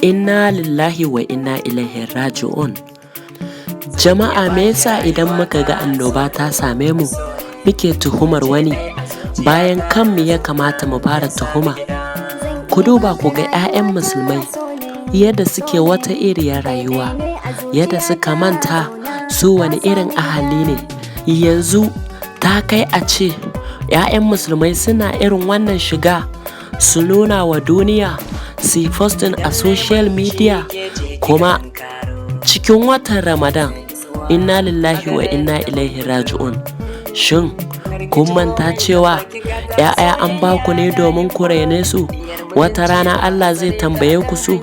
Inna lillahi wa inna ilaihi raji'un. Jama'a, me yasa idan muka ga annoba ta same mu muke tuhumar wani, bayan kanmu ya kamata mu fara tuhuma? Ku duba ku ga 'ya'yan musulmai yadda suke wata iriyar rayuwa, yadda suka manta su wani irin ahali ne. Yanzu ta kai a ce 'ya'yan musulmai suna irin wannan shiga su nuna wa duniya, su yi posting a social media, kuma cikin watan Ramadan. Inna lillahi wa inna ilaihi raji'un. Shin kun manta cewa 'ya'ya an ba ku ne domin ku raine su? Wata rana Allah zai tambaye ku su.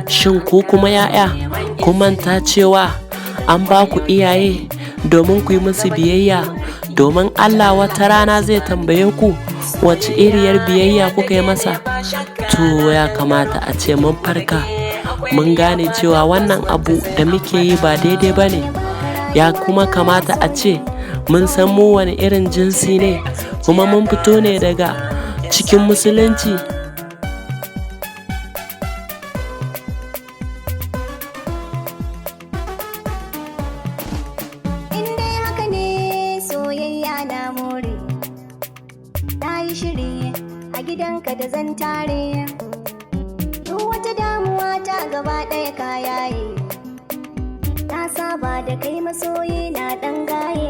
Shin ku kuma 'ya'ya, kun manta cewa an ba ku iyaye domin ku yi musu biyayya, domin Allah wata rana zai tambaye ku wace iriyar biyayya kuka yi masa? To, ya kamata a ce mun farka, mun gane cewa wannan abu da muke yi ba daidai ba ne. Ya kuma kamata a ce mun san mu wani irin jinsi ne, kuma mun fito ne daga cikin musulunci. In dai haka ne, soyayya na more. Na yi shiri a gidanka da zan tare. Duk wata damuwa ta gaba ɗaya ka yaye. Na saba da kai, masoyi na ɗan gaye.